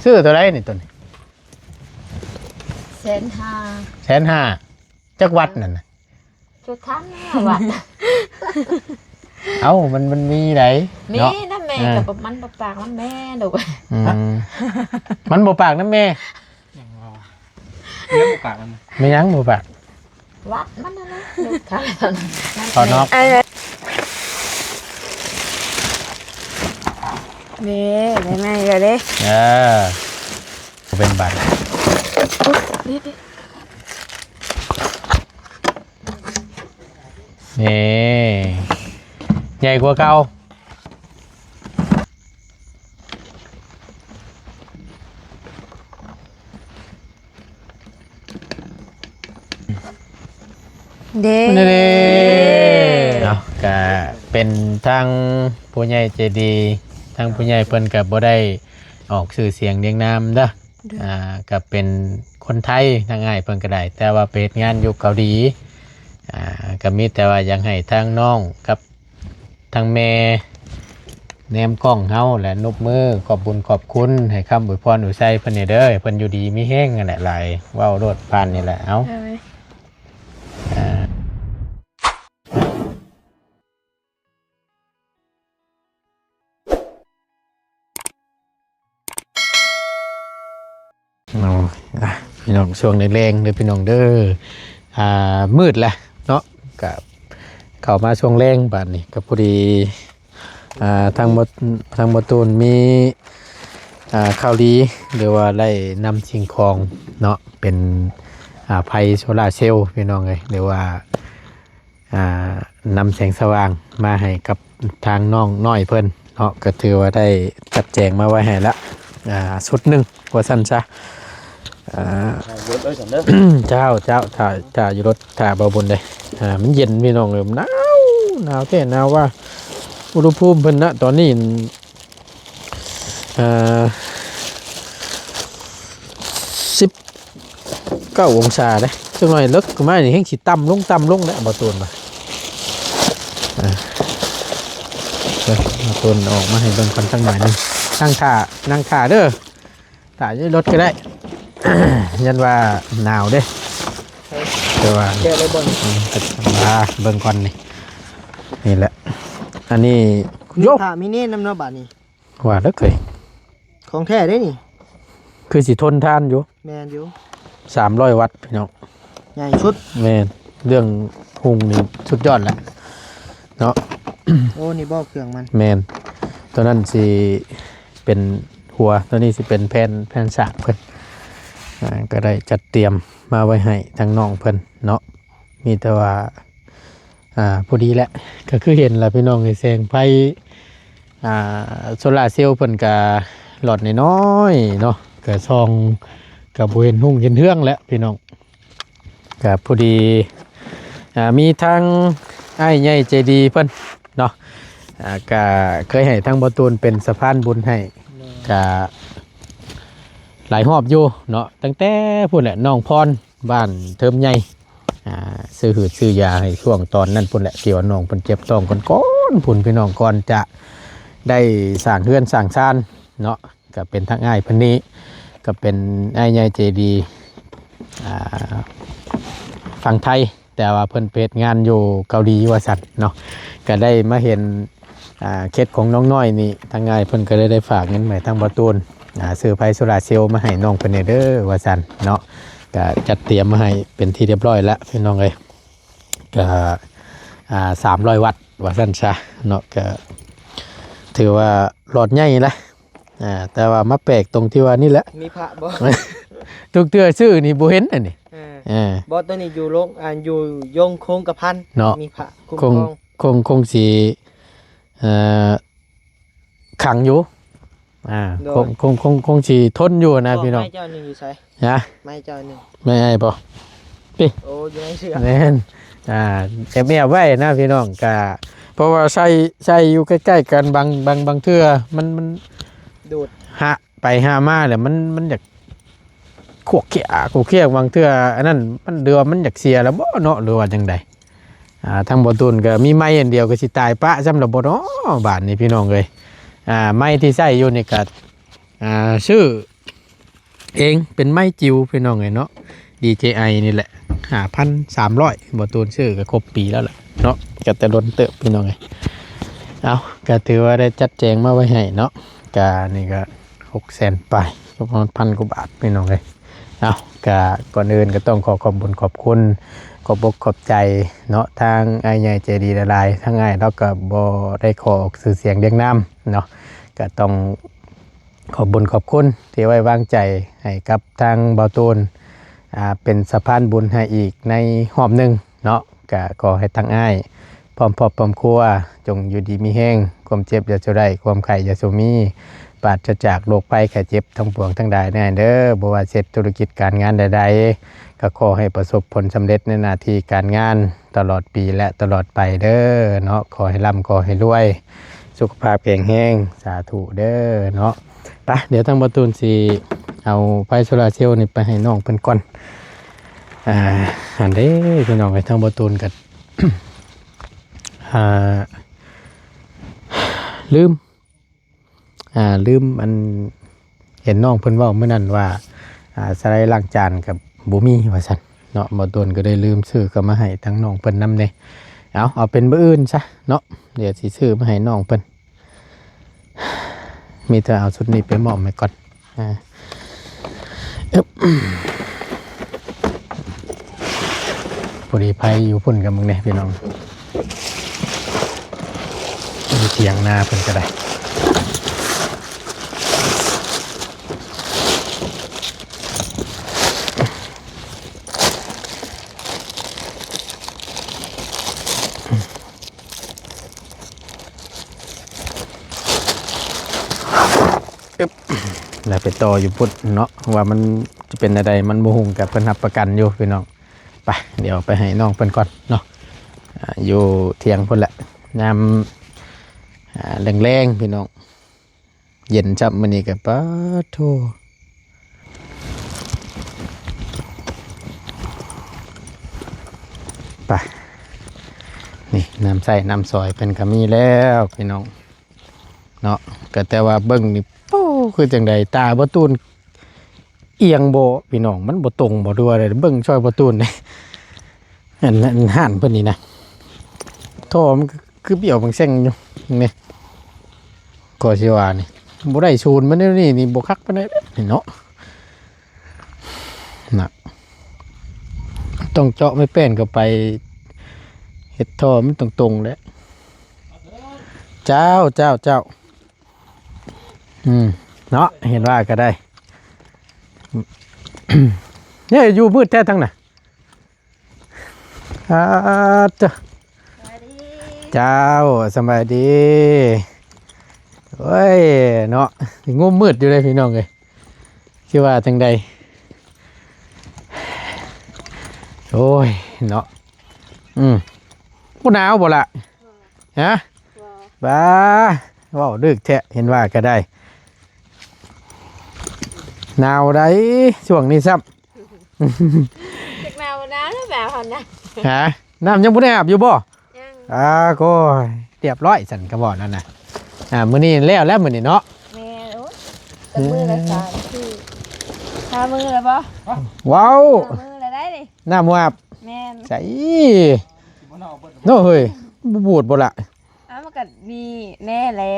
ຊື້ເທົ່າໃດນີ້ຕົວນີ້? ແສນຫ້າ. ແສນຫ້າ. ຈັກວັດນັ້ນນະ? ຈຸດທັນແລ້ວວັດ. ເອົ້າ ມັນ ມັນມີໃດ ມີ ເນາະ ນຳແມ່ ເອີ ກໍບໍ່ ມັນບໍ່ປາກນຳແມ່ລູກ. ອືມ ມັນບໍ່ປາກນຳແມ່. ຫຍັງວະ? ມີຫຍັງບໍ່ປາກນຳ? ມີຫຍັງບໍ່ປາກ? ວັດມັນນັ້ນແຫຼະ ລູກຄ້າ. ເຂົ້ານອກ ເອີ ນີ້ ໄດ້ໃໝ່ແລ້ວເດ້. ເອີ ເປັນບາດ ນີ້ ໃຫຍ່ກວ່າເກົ່າ. ເດ້ ເນາະ ກະເປັນທາງຜູ້ໃຫຍ່ໃຈດີ ທາງຜູ້ໃຫຍ່ເພິ່ນກະບໍ່ໄດ້ອອກຊື່ສຽງລຽງນາມເດີ ໂດຍ ອ່າ ກະເປັນຄົນໄທ ທາງອ້າຍເພິ່ນກະໄດ້ ແຕ່ວ່າໄປເຮັດງານຢູ່ເກົາຫຼີ ອ່າ ກະມີແຕ່ວ່າຢາກໃຫ້ທາງນ້ອງກັບ ທັງແມ່ແນມກ້ອງເຮົາ ແລະ ນົບມືຂອບບຸນຂອບຄຸນ ໃຫ້ຄຳອວຍພອນອວຍໄຊເພິ່ນແດ່ເດີ ໃຫ້ເພິ່ນຢູ່ດີມີແຮງຫັ້ນແຫຼະຫຼາຍ ເວົ້າໂລດຜ່ານນີ້ແຫຼະ ເອົາ ໂດຍ ອ່າ. ເອົາ ອ່ະ ພີ່ນ້ອງ ຊ່ວງແລງໆເດີພີ່ນ້ອງເດີ ອ່າ ມືດແລ້ວເນາະ ກະເຂົ້າມາຊ່ວງແລງບາດນີ້ ກະພໍດີ ອ່າ ທາງບໍ່ ທາງບໍ່ຕູນມີ ອ່າ ຂ່າວດີ ຫຼືວ່າໄດ້ນຳສິ່ງຂອງເນາະ ເປັນ ອ່າ ໄຟໂຊລາເຊວ ພີ່ນ້ອງເອີຍ ຫຼືວ່າ ອ່າ ນຳແສງສະຫວ່າງມາໃຫ້ກັບທາງນ້ອງນ້ອຍເພິ່ນເນາະ ກໍຖືວ່າໄດ້ຈັດແຈງມາໄວ້ໃຫ້ລະ ອ່າ ຊຸດໜຶ່ງວ່າຊັ້ນຊະ ອ່າ ເຈົ້າ ເຈົ້າ ຖ້າ ຖ້າຢູ່ລົດ ຖ້າບໍ່ບຸນເດ້ ອ່າ ມັນເຢັນພີ່ນ້ອງເອີຍ ໜາວ ໜາວແທ້ໜາວວ່າ ອຸນຫະພູມເພິ່ນນະຕອນນີ້ ອ່າ ສິບເກົ້າອົງສາເດ້ ຈັກໜ້ອຍເລິກຂຶ້ນມານີ້ແຮ່ງຊິຕ່ຳລົງ ຕ່ຳລົງແຫຼະ ບໍ່ຕູນວ່າ ອ່າ ເບິ່ງ ບໍ່ຕູນອອກມາໃຫ້ເບິ່ງກ່ອນຈັກໜ້ອຍໜຶ່ງ ນັ່ງຖ້າ ນັ່ງຖ້າເດີ ຖ້າຢູ່ໃນລົດກໍໄດ້ ຢ້ານວ່າໜາວເດ້ ແຕ່ວ່າ ແກະໄດ້ບໍ່ນີ້? ອືມ ອ່າ ເບິ່ງກ່ອນນີ້ ນີ້ແຫຼະ ອັນນີ້ ມີພະມີເນນນຳເນາະບາດນີ້. ວ່າແລ້ວເຄີຍ ຂອງແທ້ເດ້ນີ້ ຄືຊິທົນທານຢູ່ ແມ່ນຢູ່ ສາມຮ້ອຍວັດພີ່ນ້ອງ ໃຫຍ່ສຸດ ແມ່ນ ເລື່ອງຫຸ່ງນີ້ສຸດຍອດແຫຼະເນາະ ໂອ້ ນີ້ບໍ່ເຄື່ອງມັນ ແມ່ນ ຕົວນັ້ນຊິເປັນຫົວ ຕົວນີ້ຊິເປັນແຜ່ນ ແຜ່ນສາກເພິ່ນ ອ່າ ກໍໄດ້ຈັດຕຽມມາໄວ້ໃຫ້ທາງນ້ອງເພິ່ນເນາະ ມີແຕ່ວ່າ ອ່າ ພໍດີແຫຼະ ກໍຄືເຫັນລະພີ່ນ້ອງເອີຍ ແສງໄຟ ອ່າ ໂຊລາເຊວເພິ່ນກະຫຼອດນ້ອຍໆເນາະ ກະສ່ອງ ກະບໍ່ເຫັນຮຸ່ງເຫັນເຮືອງແຫຼະພີ່ນ້ອງ ກະພໍດີ ອ່າ ມີທາງອ້າຍໃຫຍ່ໃຈດີເພິ່ນເນາະ ອ່າ ກະເຄີຍໃຫ້ທາງບໍ່ຕູນເປັນສະພານບຸນໃຫ້ ກະຫຼາຍຮອບຢູ່ເນາະ ຕັ້ງແຕ່ພຸ້ນແຫຼະ ນ້ອງພອນ ບ້ານເທີມໃຫຍ່ ອ່າ ຊື້ຫືດຊື້ຢາໃຫ້ຊ່ວງຕອນນັ້ນພຸ້ນແຫຼະ ທີ່ວ່ານ້ອງເພິ່ນເຈັບທ້ອງກ່ອນໆພຸ້ນ ພີ່ນ້ອງ ກ່ອນຈະໄດ້ສ້າງເຮືອນສ້າງຊານເນາະ ກໍເປັນທາງອ້າຍເພິ່ນນີ້ ກໍເປັນອ້າຍໃຫຍ່ໃຈດີ ອ່າ ຝັ່ງໄທ ແຕ່ວ່າເພິ່ນໄປເຮັດງານຢູ່ເກົາຫຼີວ່າຊັ້ນເນາະ ກໍໄດ້ມາເຫັນ ອ່າ ເຂດຂອງນ້ອງນ້ອຍນີ້ ທາງອ້າຍເພິ່ນກໍເລີຍໄດ້ຝາກເງິນມາໃຫ້ທາງບໍ່ຕູນ ອ່າ ຊື້ໄຟໂຊລາເຊວມາໃຫ້ນ້ອງເພິ່ນແດ່ເດີວ່າຊັ້ນເນາະ ກະຈັດຕຽມມາໃຫ້ເປັນທີ່ຮຽບຮ້ອຍແລ້ວພີ່ນ້ອງເອີຍ ກະ ອ່າ ສາມຮ້ອຍວັດວ່າຊັ້ນຊະເນາະ ກະຖືວ່າຫຼອດໃຫຍ່ລະ ອ່າ ແຕ່ວ່າມາແປກຕົງທີ່ວ່ານີ້ແຫຼະ ມີພະບໍ່? ທຸກເທື່ອຊື້ນີ້ບໍ່ເຫັນອັນນີ້ ເອີ ເອີ ບໍ່ ຕົວນີ້ຢູ່ໂລງ ອ່າ ຢູ່ຢົງຄົງກະພັນເນາະ ມີພະຄຸ້ມຄອງ ຄົງ ຄົງ ຄົງຊິ ເອີ ຂັງຢູ່ ອ່າ ໂດຍ ຄົງ ຄົງ ຄົງ ຄົງຊິທົນຢູ່ນະ ບໍ່ ພີ່ນ້ອງ ໄມ້ເຈົ້າໜຶ່ງຢູ່ໃສ? ຮະ? ໄມ້ເຈົ້າໜຶ່ງ ໄມ້ອ້າຍບໍ່? ຕິ ໂອ້ ຢູ່ໃນເສື້ອ ແມ່ນ ອ່າ ແອບໆໄວ້ນະພີ່ນ້ອງ ກະ ເພາະວ່າໃສ່ ໃສ່ຢູ່ໃກ້ໆກັນ ບາງ ບາງ ບາງເທື່ອມັນ ມັນດູດ ຫະໄປຫະມາແລ້ວ ມັນ ມັນຢາກ ຂວກຂຽກ ຂວກຂຽກ ບາງເທື່ອອັນນັ້ນມັນ ເດືອມັນຢາກເສຍແລ້ວບໍ່ເນາະ ຫຼືວ່າຈັ່ງໃດ? ອ່າ ທາງບໍ່ຕູນກໍມີໄມ້ອັນດຽວກໍຊິຕາຍປະຊ້ຳແລ້ວບໍ່ເນາະ ບາດນີ້ພີ່ນ້ອງເອີຍ ອ່າ ໄມ້ທີ່ໃຊ້ຢູ່ນີ້ກໍ ອ່າ ຊື້ ເອງ ເປັນໄມ້ຈິວພີ່ນ້ອງເອີຍເນາະ ດີເຈໄອ ນີ້ແຫຼະ ຫ້າພັນສາມຮ້ອຍ ບໍ່ຕູນຊື້ກໍຄົບປີແລ້ວແຫຼະເນາະ ກໍແຕ່ດົນເຕີບພີ່ນ້ອງເອີຍ. ເອົາ ກໍຖືວ່າໄດ້ຈັດແຈງມາໄວ້ໃຫ້ເນາະ ກໍນີ້ກໍຫົກແສນປາຍ ກໍປະມານພັນກວ່າບາດພີ່ນ້ອງເອີຍ. ເອົາ ກໍກ່ອນອື່ນກໍຕ້ອງຂໍຂອບບຸນຂອບຄຸນ ຂອບອົກຂອບໃຈເນາະ ທາງອ້າຍໃຫຍ່ໃຈດີຫຼາຍໆ ທາງອ້າຍລາວກໍບໍ່ໄດ້ຂໍອອກຊື່ສຽງລຽງນາມເນາະ ກໍຕ້ອງ ຂອບບຸນຂອບຄຸນທີ່ໄວ້ວາງໃຈໃຫ້ກັບທາງເບົາຕູນ ອ່າ ເປັນສະພານບຸນໃຫ້ອີກໃນຮອບໜຶ່ງເນາະ. ກະຂໍໃຫ້ທັງອ້າຍ ພ້ອມຄອບພ້ອມຄົວ ຈົ່ງຢູ່ດີມີແຮງ, ຄວາມເຈັບຢ່າສູ່ໄດ້, ຄວາມໄຂ້ຢ່າສູ່ມີ, ປາສຈາກໂລກໄພໄຂ້ເຈັບທັງປວງທັງຫຼາຍແນ່ເດີ. ບໍ່ວ່າເຮັດທຸລະກິດການງານໃດໆ ກໍຂໍໃຫ້ປະສົບຜົນສຳເລັດໃນໜ້າທີ່ການງານ ຕະຫຼອດປີ ແລະ ຕະຫຼອດໄປເດີເນາະ. ຂໍໃຫ້ລ່ຳ ຂໍໃຫ້ລວຍ ສຸຂະພາບແຂງແຮງ ສາທຸເດີເນາະ. ໄປ ດຽວທາງເບົາຕູນຊິເອົາໄຟໂຊລາເຊວນີ້ໄປໃຫ້ນ້ອງເພິ່ນກ່ອນ. ອ່າ ຫັ້ນເດ້ພີ່ນ້ອງເອີຍ ທາງເບົາຕູນກໍ ອ່າ ລືມ ອ່າ ລືມ ອັນ ເຫັນນ້ອງເພິ່ນເວົ້າມື້ນັ້ນວ່າ ອ່າ ສະໄລລ້າງຈານກໍບໍ່ມີວ່າຊັ້ນເນາະ. ເບົາຕູນກໍໄດ້ລືມຊື້ເຂົ້າມາໃຫ້ທາງນ້ອງເພິ່ນນຳເດ້. ເອົາ ເອົາເປັນມື້ອື່ນຊະເນາະ ດຽວຊິຊື້ມາໃຫ້ນ້ອງເພິ່ນ. ມີແຕ່ເອົາຊຸດນີ້ໄປມອບໃຫ້ກ່ອນ. ອ່າ ອຶບ ພໍດີໄຟຢູ່ພຸ້ນກັບມຶງແດ່ພີ່ນ້ອງ ຢູ່ຖຽງນາເພິ່ນກໍໄດ້. ອຶບ ແລ້ວໄປຕໍ່ຢູ່ພຸ້ນເນາະ ວ່າມັນຈະເປັນແນວໃດ ມັນບໍ່ຮຸ່ງກະເພິ່ນຮັບປະກັນຢູ່ພີ່ນ້ອງ. ໄປ ດຽວໄປໃຫ້ນ້ອງເພິ່ນກ່ອນເນາະ ອ່າ ຢູ່ຖຽງພຸ້ນແຫຼະ. ຍາມ ອ່າ ແລງໆ ພີ່ນ້ອງ ເຢັນຊ້ຳມື້ນີ້ກໍ ປາດໂທ້ ໄປ ນີ້ ນ້ຳໃຊ້ນ້ຳສອຍເພິ່ນກໍມີແລ້ວພີ່ນ້ອງເນາະ. ກໍແຕ່ວ່າເບິ່ງນີ້ ໂອ້ ຄືຈັ່ງໃດ ຕາບໍ່ຕູນອຽງບໍ່ພີ່ນ້ອງ ມັນບໍ່ຕົງບໍ່ ຫຼືວ່າໃດ ເບິ່ງຊ່ອຍບໍ່ຕູນເດ້. ອັນ ອັນຮ້ານເພິ່ນນີ້ນະ ທໍ່ມັນຄື ຄືປຽວບັງແສງຢູ່ນີ້ ກໍຊິວ່ານີ້ ບໍ່ໄດ້ສູນມັນແນວນີ້ນີ້ ບໍ່ຄັກປານໃດເດ້ເນາະ. ນະ ຕ້ອງເຈາະໄມ້ແປ້ນເຂົ້າໄປ ເຮັດທໍ່ມັນຕົງໆແຫຼະ. ເຈົ້າ ເຈົ້າ ເຈົ້າ ອືມ ເນາະ ເຫັນວ່າກໍໄດ້. ເອີ ຢູ່ມືດແທ້ທັງນັ້ນ. ອ່າ ເຈົ້າ ສະບາຍດີ ເຈົ້າ ສະບາຍດີ. ໂອ້ຍ ເນາະ ງຸມມືດຢູ່ເດ້ພີ່ນ້ອງເອີຍ ຊິວ່າຈັ່ງໃດ. ໂອ້ຍ ເນາະ ອືມ ບໍ່ໜາວບໍ່ລະ? ຮະ? ບໍ່ ບ້າ ເວົ້າດຶກແທ້ ເຫັນວ່າກໍໄດ້. ໜາວໃດ໋ ຊ່ວງນີ້ຊ້ຳ. ຈັກໜາວບໍ່ໜາວແລ້ວແບບຫັ້ນນະ. ຮະ? ນ້ຳຍັງບໍ່ໄດ້ອາບຢູ່ບໍ່? ຍັງ. ອ່າ ໂອ້ຍ ຮຽບຮ້ອຍຊັ້ນກະບອກນັ້ນນະ. ອ່າ ມື້ນີ້ແລ້ວແລ້ວມື້ນີ້ເນາະ. ແມ່ນ. ໂອ້ຍ ຈັກມື້ລະ ສາມ ສີ່ ຫ້າມື້ແລ້ວບໍ່? ວ້າວ ຫ້າມື້ແລ້ວໄດ໋ນີ້. ນ້ຳບໍ່ອາບ. ແມ່ນ. ໃສ ເນາະເຮີ້ຍ ບໍ່ບູດບໍ່ລະ? ອ້າວ ມັນກໍມີແນ່ແຫຼະ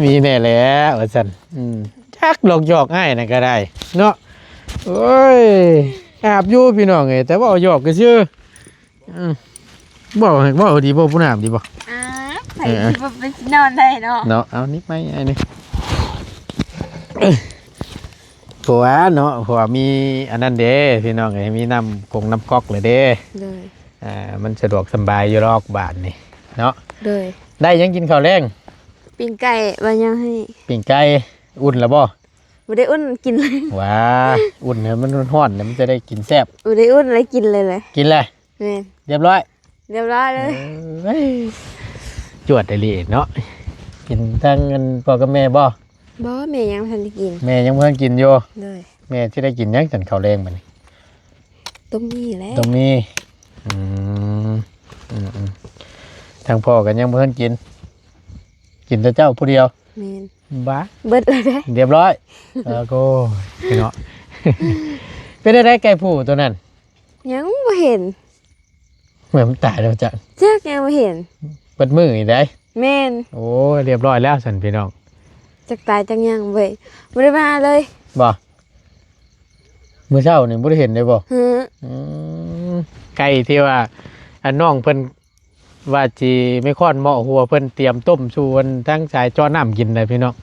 ມີແນ່ແຫຼະວ່າຊັ້ນ. ອືມ ຈັກຫຼອກຢອກອ້າຍນັ້ນກໍໄດ້ເນາະ. ໂອ້ຍ ອາບຢູ່ພີ່ນ້ອງເອີຍ ແຕ່ເວົ້າຢອກຊື່ໆ. ອືມ ເວົ້າ ເວົ້າດີບໍ່? ຜູ້ນາບດີບໍ່? ອາບ ໃຜ ເອີ ຊິບໍ່ໄປນອນໄດ້ເນາະ ເນາະ. ເອົາ ນິບໄມ້ອ້າຍນີ້ ເພາະວ່າເນາະ ເພາະວ່າມີອັນນັ້ນເດ້ພີ່ນ້ອງເອີຍ ມີນ້ຳກົງນ້ຳກອກແລ້ວເດ້. ໂດຍ. ອ່າ ມັນສະດວກສະບາຍຢູ່ດອກບາດນີ້ເນາະ. ໂດຍ. ໄດ້ຫຍັງກິນເຂົ້າແລງ? ປີ້ງໄກ່. ວ່າຫຍັງໃຫ້? ປີ້ງໄກ່. ອຸ່ນລະບໍ່? ບໍ່ໄດ້ອຸ່ນ ກິນເລີຍ. ຫວາ ອຸ່ນໃຫ້ມັນຮ້ອນໆ ມັນຈະໄດ້ກິນແຊບ. ບໍ່ໄດ້ອຸ່ນ ແລ້ວກິນເລີຍແຫຼະ. ກິນແລ້ວ. ແມ່ນ. ຮຽບຮ້ອຍ. ຮຽບຮ້ອຍເລີຍ. ເອີຍ ຈວດອີ່ຫຼີເນາະ. ກິນທັງອັນພໍ່ກັບແມ່ບໍ່? ບໍ່ ແມ່ຍັງບໍ່ທັນໄດ້ກິນ. ແມ່ຍັງບໍ່ທັນກິນຢູ່. ໂດຍ. ແມ່ຊິໄດ້ກິນຫຍັງຊັ້ນເຂົ້າແລງບັດນີ້? ຕົ້ມໝີ່ແຫຼະ. ຕົ້ມໝີ່. ອືມ ອືມໆ ທາງພໍ່ກໍຍັງບໍ່ທັນກິນ ກິນແຕ່ເຈົ້າຜູ້ດຽວ. ແມ່ນ ບ້າ ເບິດແລ້ວເດ້ ຮຽບຮ້ອຍ ເອີ ໂອ້ຍເນາະ ເປັນຈັ່ງໃດໄກ່ຜູ້ໂຕນັ້ນ? ຍັງບໍ່ເຫັນ ເໝືອນມັນຕາຍແລ້ວຈັກ ຈັກ ຍັງບໍ່ເຫັນ ເບິດມື້ນີ້ໃດ໋ ແມ່ນ ໂອ້ຍ ຮຽບຮ້ອຍແລ້ວຊັ້ນພີ່ນ້ອງ ຈັກຕາຍຈັກຫຍັງເວີຍ ບໍ່ໄດ້ມາເລີຍ ບໍ່? ມື້ເຊົ້ານີ້ບໍ່ໄດ້ເຫັນເລີຍບໍ່? ຫື ອືມ ໄກ່ທີ່ວ່າ ອັນ ນ້ອງເພິ່ນວ່າຊິ ແມ່ຄ້ອນເມາະຫົວເພິ່ນຕຽມຕົ້ມສູ່ ອັນ ທາງສາຍເຈາະນ້ຳກິນນະພີ່ນ້ອງ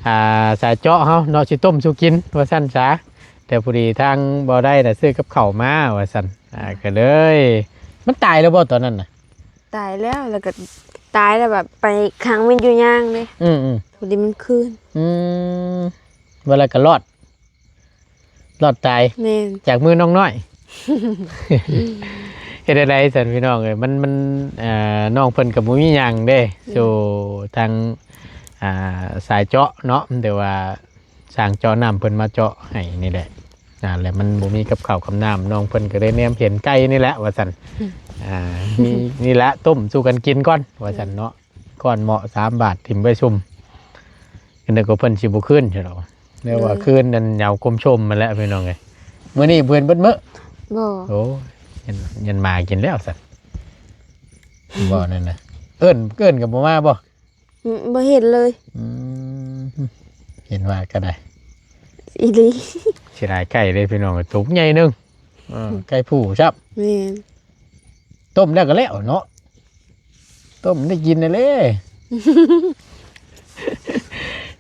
ອ່າ ສາຍເຈາະເຮົາເນາະ ຊິຕົ້ມສູ່ກິນວ່າຊັ້ນສາ ແຕ່ພໍດີທາງບໍ່ໄດ້ນະ ຊື້ກັບເຂົ້າມາວ່າຊັ້ນ ອ່າ ກໍເລີຍ ມັນຕາຍແລ້ວບໍ່ຕອນນັ້ນນະ? ຕາຍແລ້ວ ແລ້ວກໍຕາຍແລ້ວແບບໄປຂັງມັນຢູ່ຍາງເດ້ ອືມໆ ພໍດີມັນຄືນ ອືມ ວ່າແລ້ວກໍລອດ ລອດຕາຍ ແມ່ນ ຈາກມືນ້ອງນ້ອຍ ເຮັດແນວໃດຊັ້ນພີ່ນ້ອງເອີຍ ມັນ ມັນ ເອີ ນ້ອງເພິ່ນກໍບໍ່ມີຫຍັງເດ້ ແມ່ນ ສູ່ທາງ ອ່າ ສາຍເຈາະເນາະ ແຕ່ວ່າ ຊ່າງເຈາະນ້ຳເພິ່ນມາເຈາະໃຫ້ນີ້ແຫຼະ ອ່າ ແລ້ວມັນບໍ່ມີກັບເຂົ້າກັບນ້ຳ ນ້ອງເພິ່ນກໍເລີຍແນມເຫັນໄກ່ນີ້ແຫຼະວ່າຊັ້ນ ອືມ ອ່າ ມີ ນີ້ແຫຼະ ຕົ້ມສູ່ກັນກິນກ່ອນວ່າຊັ້ນເນາະ ຄ້ອນເມາະສາມບາດຖິ້ມໄວ້ຊຸ່ມ ກໍນຶກວ່າເພິ່ນຊິບໍ່ຄືນຊັ້ນດອກ ແຕ່ວ່າ ໂດຍ ຄືນນັ້ນເຫຍົາກົມຊົມມາແລ້ວພີ່ນ້ອງເອີຍ ມື້ນີ້ບໍ່ເຫັນເບິດມື້ ບໍ່ ໂອ້ຍ ຍັນ ຍັນໝາກິນແລ້ວຊັ້ນ ບໍ່ນັ້ນນະ ເອີ້ນ ເອີ້ນກໍບໍ່ມາບໍ່? ອືມ ບໍ່ເຫັນເລີຍ ອືມ ເຫັນວ່າກໍໄດ້ ອີ່ຫຼີ ເສຍດາຍໄກ່ເດ້ພີ່ນ້ອງ ໂຕບັກໃຫຍ່ໜຶ່ງ ເອີ ໄກ່ຜູ້ຊ້ຳ ແມ່ນ ຕົ້ມແລ້ວກໍແລ້ວເນາະ ຕົ້ມໄດ້ກິນແລ້ວເດ້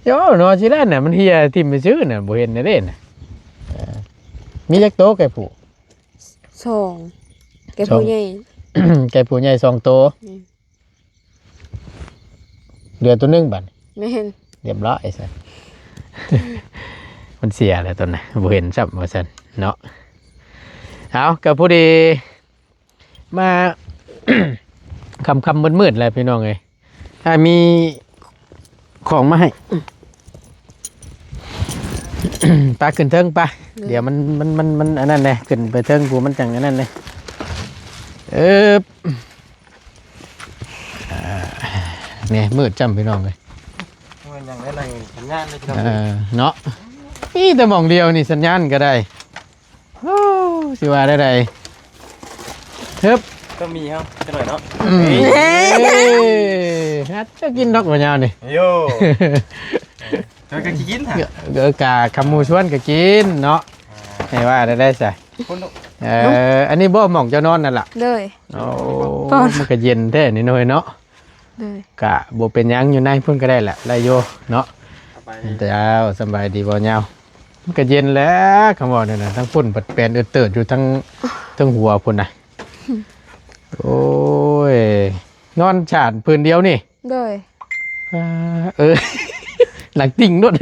ໂອ້ເນາະ ຊິໄດ້ນະ ມັນເຫ່ຍຖິ້ມຊື່ນະ ບໍ່ເຫັນແລ້ວເດ້ນະ ເອີ ມີຈັກໂຕໄກ່ຜູ້? ສອງ ໄກ່ຜູ້ໃຫຍ່ ສອງ ໄກ່ຜູ້ໃຫຍ່ສອງໂຕ ແມ່ນ ເຫຼືອໂຕໜຶ່ງບັດ ແມ່ນ ຮຽບຮ້ອຍຊັ້ນ ມັນເສຍແລ້ວໂຕນະ ບໍ່ເຫັນຊ້ຳວ່າຊັ້ນເນາະ ເອົາ ກໍພໍດີມາ ຄ່ຳໆມືດໆແລ້ວພີ່ນ້ອງເອີຍ ຖ້າມີ ຂອງມາໃຫ້ ໄປຂຶ້ນເທິງໄປ ດຽວມັນ ມັນ ມັນ ມັນອັນນັ້ນແດ່ ຂຶ້ນໄປເທິງພຸ້ນມັນຈັ່ງອັນນັ້ນແດ່ ເອີບ ອ່າ ນີ້ມືດຈ້ຳພີ່ນ້ອງເອີຍ ໂອ້ຍ ຍັງໄດ້ນັ່ງສັນຍານເລີຍພີ່ນ້ອງ ເອີ ເນາະ ມີແຕ່ໝ່ອງດຽວນີ້ສັນຍານກໍໄດ້ ໂອ້ ຊິວ່າໄດ້ໃດ ເຮີບ ຕ້ອງມີເຮົາຈັກໜ້ອຍເນາະ ອືມ ເອີ ຫາເຈົ້າກິນດອກບໍ່ຍາວນີ້ ໂຍ ເອີ ກໍກິນຫາ ເອີ ກະຄຳໝູ່ຊວນກໍກິນເນາະ ໃຫ້ວ່າໄດ້ໄດ້ຊະ ເອີ ອັນນີ້ບໍ່ໝ່ອງເຈົ້ານອນນັ້ນລະ ໂດຍ ໂອ້ ມັນກໍເຢັນແທ້ນີ້ເນາະ ເນາະ ໂດຍ ກະບໍ່ເປັນຫຍັງ ຢູ່ໃນພຸ້ນກໍໄດ້ແຫຼະ ໄດ້ຢູ່ເນາະ ສະບາຍດີ ເຈົ້າ ສະບາຍດີບໍ່ຍາວ ມັນກໍເຢັນແຫຼະ ຄຳເວົ້ານີ້ນະ ທາງພຸ້ນບັດແປນເອີດເຕີດຢູ່ທາງ ເທິງຫົວພຸ້ນນະ ໂອ້ຍ ນອນຊານຜືນດຽວນີ້ ໂດຍ ອ່າ ເອີ ຫຼັງຕິ່ງໂລດ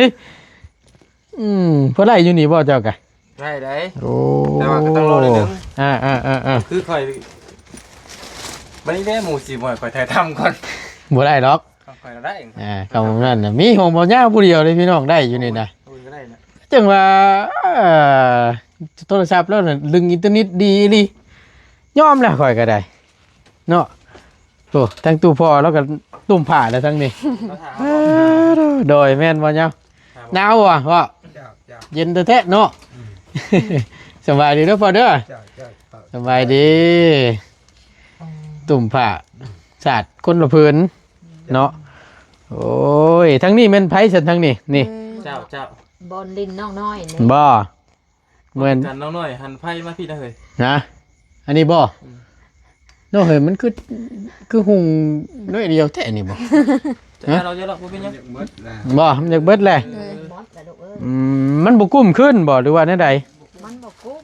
ອືມ ພໍໄດ້ຢູ່ນີ້ບໍ່ເຈົ້າກະ? ໄດ້ໄດ໋ ໂອ້ ແຕ່ວ່າກໍຕ້ອງລໍໜ້ອຍໜຶ່ງ ອ່າໆໆໆ ຄືຂ້ອຍ ບັດນີ້ແຫຼະໝູ່ຊິບໍ່ໃຫ້ຂ້ອຍຖ່າຍທຳກ່ອນ ບໍ່ໄດ້ດອກ ຂ້ອຍໄດ້ ອ່າ ຄຳນັ້ນນະ ມີຂອງບໍ່ຍາວຜູ້ດຽວເດ້ພີ່ນ້ອງ ໄດ້ຢູ່ນີ້ນະ ໂອ້ຍ ກໍໄດ້ນະ ຈັ່ງວ່າ ເອີ ໂທລະສັບລາວນະ ດຶງອິນເຕີເນັດດີອີ່ຫຼີ ຍອມແລ້ວຂ້ອຍກໍໄດ້ ເນາະ ໂອ້ ທັງຕູ້ພໍ່ລາວກໍຕຸ້ມຜ້າແລ້ວທັງນີ້ ໂດຍ ແມ່ນບໍ່ຍາວ ໜາວບໍ່ພໍ່ ເຢັນແທ້ໆເນາະ ສະບາຍດີເດີພໍ່ເດີ ສະບາຍດີ ຕຸ້ມຜ້າສາດຄົນລະຜືນເນາະ ໂອ້ຍ ທາງນີ້ແມ່ນໃຜຊັ້ນ ທາງນີ້ ນີ້ ເຈົ້າ ເຈົ້າ ບ່ອນຫຼິ້ນນ້ອງນ້ອຍນີ້ ບໍ່ ເໝືອນກັນນ້ອງນ້ອຍ ຫັນໄຟມາພີ້ນະເຮີຍ ນະ ອັນນີ້ບໍ່? ອືມ ນ້ອງເຮີຍ ມັນຄື ຄືຫຸ່ງໜ້ອຍດຽວແທ້ນີ້ບໍ່? ຮະ? ບໍ່ ມັນຢາກເບິດແຫຼະ ເອີ ອືມ ມັນບໍ່ກຸ້ມຄືນບໍ່ ຫຼືວ່າແນວໃດ? ມັນບໍ່ກຸ້ມ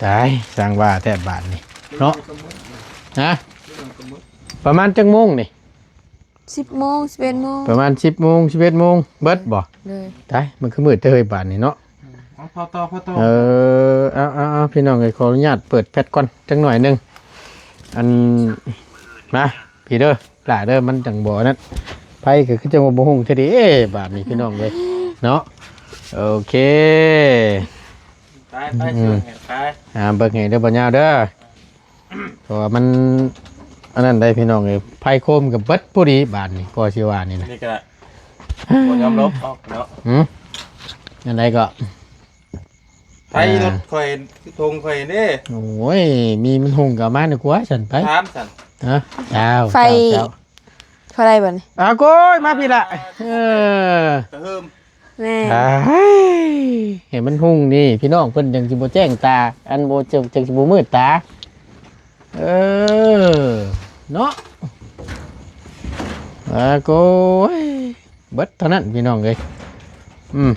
ຕາຍ ຊ່າງວ່າແທ້ບາດນີ້ເນາະ ຮະ? ປະມານຈັກໂມງນີ້? ສິບໂມງ ສິບເອັດໂມງ ປະມານສິບໂມງ ສິບເອັດໂມງ ເບິດບໍ່? ໂດຍ ຕາຍ ມັນຄືມືດແທ້ເຮີຍບາດນີ້ເນາະ ເອົາ ພໍຕໍ່ ພໍຕໍ່ ເອີ ເອົາ ເອົາ ເອົາ ພີ່ນ້ອງເອີຍ ຂໍອະນຸຍາດເປີດແຟດກ່ອນຈັກໜ້ອຍໜຶ່ງ ອັນ ມາ ພີ່ເດີ ຫຼ້າເດີ ມັນຈັ່ງບໍ່ອັນນັ້ນ ໄຟກໍຄືຈັ່ງວ່າບໍ່ຮຸ່ງແທ້ເດ ເອ ບາດນີ້ພີ່ນ້ອງເອີຍເນາະ ໂອເຄ ໄປ ໄປ ອືມ ຊ່ວຍກັນໄປ ຫາເບິ່ງໃຫ້ເດີ ບໍ່ຍາວເດີ. ເພາະວ່າມັນອັນນັ້ນໄດ໋ພີ່ນ້ອງເອີຍ ໄຟໂຄມກໍເບິດພໍດີບາດນີ້ ກໍຊິວ່ານີ້ນະ ນີ້ກໍ ບໍ່ຍອມລົບອອກເນາະ. ຫືມ? ອັນໃດກໍ? ໄປລົດຂ້ອຍ ຖົງຂ້ອຍເດ້. ໂອ້ຍ ມີມັນຫຸ່ງກໍເອົາມາດີກວ່າຊັ້ນ ໄປ. ຖາມຊັ້ນ. ຮະ? ອ້າວ ໄຟ ເຈົ້າ ເຈົ້າ ພໍໄດ້ບໍ່ນີ້? ອ້າວ ໂກຍ ມາພີ້ລະ. ເອີ ກະເຮີມ. ແມ່ນ. ອ້າຍ ໃຫ້ມັນຫຸ່ງນີ້ ພີ່ນ້ອງເພິ່ນຈັ່ງຊິບໍ່ແຈ້ງຕາ ອັນບໍ່ ຈັ່ງ ຈັ່ງຊິບໍ່ມືດຕາ. ເອີ ເນາະ. ອາ ໂກຍ ເບິດເທົ່ານັ້ນພີ່ນ້ອງເອີຍ. ອືມ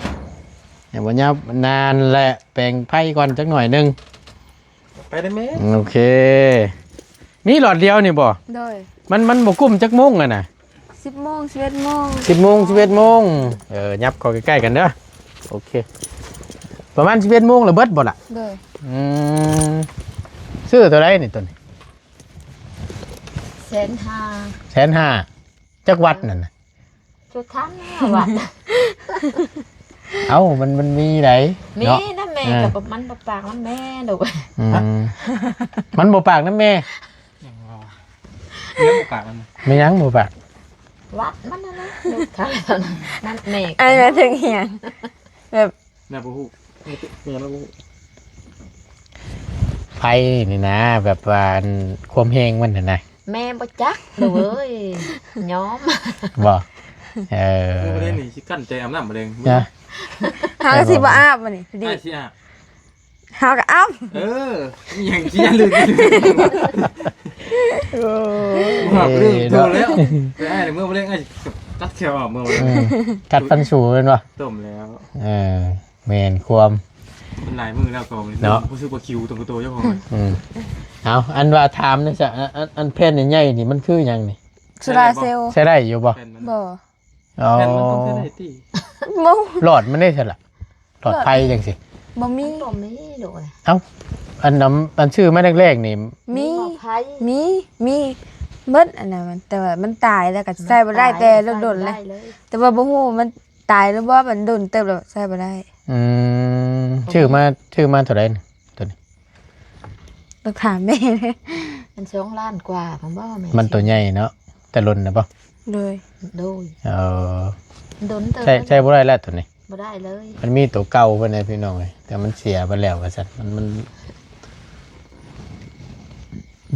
ໃຫ້ບໍ່ຍາວນານແຫຼະ ແປງໄຟກ່ອນຈັກໜ້ອຍໜຶ່ງ. ໄປໄດ້ແມ່. ໂອເຄ ມີຫຼອດດຽວນີ້ບໍ່? ໂດຍ. ມັນ ມັນບໍ່ກຸ້ມຈັກໂມງຫັ້ນນະ? ສິບໂມງ ສິບເອັດໂມງ. ສິບໂມງ ສິບເອັດໂມງ. ເອີ ຫຍັບເຂົ້າໃກ້ໆກັນເດີ. ໂອເຄ ປະມານສິບເອັດໂມງລະເບິດບໍ່ລະ? ໂດຍ. ອືມ ຊື້ເທົ່າໃດນີ້ຕົວນີ້? ແສນຫ້າ. ແສນຫ້າ. ຈັກວັດນັ້ນນະ? ຈຸດທັນແລ້ວວັດ. ເອົ້າ ມັນ ມັນມີໃດ ມີ ເນາະ ນຳແມ່. ເອີ ກໍບໍ່ ມັນບໍ່ປາກນຳແມ່ດອກ. ອືມ ມັນບໍ່ປາກນຳແມ່. ຫຍັງວ່າ ເລື່ອງບໍ່ປາກມັນ ແມ່ນຫຍັງບໍ່ປາກ? ວັດມັນນັ້ນແຫຼະ ລູກຄ້າເທົ່ານັ້ນ ນັ້ນແມ່. ອັນນັ້ນເຖິງອີຫຍັງ? ແບບ ແມ່ບໍ່ຮູ້ ແມ່ ແມ່ລາວບໍ່ຮູ້. ໄຟນີ້ນະ ແບບວ່າ ອັນ ຄວາມແຮງມັນຫັ້ນນະ ແມ່ບໍ່ຈັກລູກເອີຍ. ຍອມ ບໍ່? ເອີ ມື້ນີ້ຊິກັ້ນໃຈອາບນ້ຳມື້ແລງ. ນະ ຫາກະຊິບໍ່ອາບມື້ນີ້ ພໍດີ ອ້າຍຊິອາບ. ເຮົາກໍເອົາ ເອີ ອີຫຍັງຊິຢ່າລືມ. ໂອ້ຍ ຫາກລືມໂຕແລ້ວ ເອີ ໄປອ້າຍເມື່ອບໍ່ໄດ້ ອ້າຍຊິຕັດແຂ້ວອອກເມື່ອບໍ່ໄດ້. ອືມ ກັດຟັນສູແມ່ນບໍ່? ຕົ້ມແລ້ວ ເອີ ແມ່ນຄວາມ ມັນຫຼາຍມື້ແລ້ວກໍເນາະ ຮູ້ສຶກວ່າຄິວຕົງໂຕເຈົ້າຂອງ. ອືມ ເອົາ ອັນວ່າຖາມໜ່ອຍຊະ ອັນ ອັນ ອັນແຜ່ນໃຫຍ່ໆນີ້ມັນຄືຫຍັງນີ້? ໂຊລາເຊວ. ໃຊ້ໄດ້ຢູ່ບໍ່? ແຜ່ນມັນ ບໍ່. ອໍ ແຜ່ນມັນຕ້ອງໃຊ້ໄດ້ຕິ? ບໍ່. ຫຼອດມັນເດ້ຊັ້ນລະ? ຫຼອດໄຟຈັ່ງຊີ້ ບໍ່ມີ ບໍ່ມີໂດຍ. ເອົ້າ ອັນນຳ ອັນຊື້ມາແລກໆນີ້ ມີ ມີໝໍ້ໄຟ ມີ ມີເບິດອັນນັ້ນມັນ ແຕ່ວ່າມັນຕາຍແລ້ວກໍໃຊ້ບໍ່ໄດ້ ແຕ່ດົນໆແລ້ວ ແຕ່ວ່າບໍ່ຮູ້ມັນຕາຍຫຼືບໍ່ ມັນດົນເຕີບແລ້ວໃຊ້ບໍ່ໄດ້. ອືມ ຊື້ມາ ຊື້ມາເທົ່າໃດນີ້ ໂຕນີ້? ຕ້ອງຖາມແມ່. ມັນສອງລ້ານກວ່າພຸ້ນບໍ່ແມ່? ມັນໂຕໃຫຍ່ເນາະ ແຕ່ລົນນະບໍ່? ໂດຍ ໂດຍ. ເອີ ດົນເຕີບ ໃຊ້ ໃຊ້ບໍ່ໄດ້ແລ້ວໂຕນີ້ ບໍ່ໄດ້ເລີຍ. ມັນມີໂຕເກົ່າເພິ່ນນະພີ່ນ້ອງເອີຍ ແຕ່ມັນເສຍໄປແລ້ວວ່າຊັ້ນ ມັນ ມັນ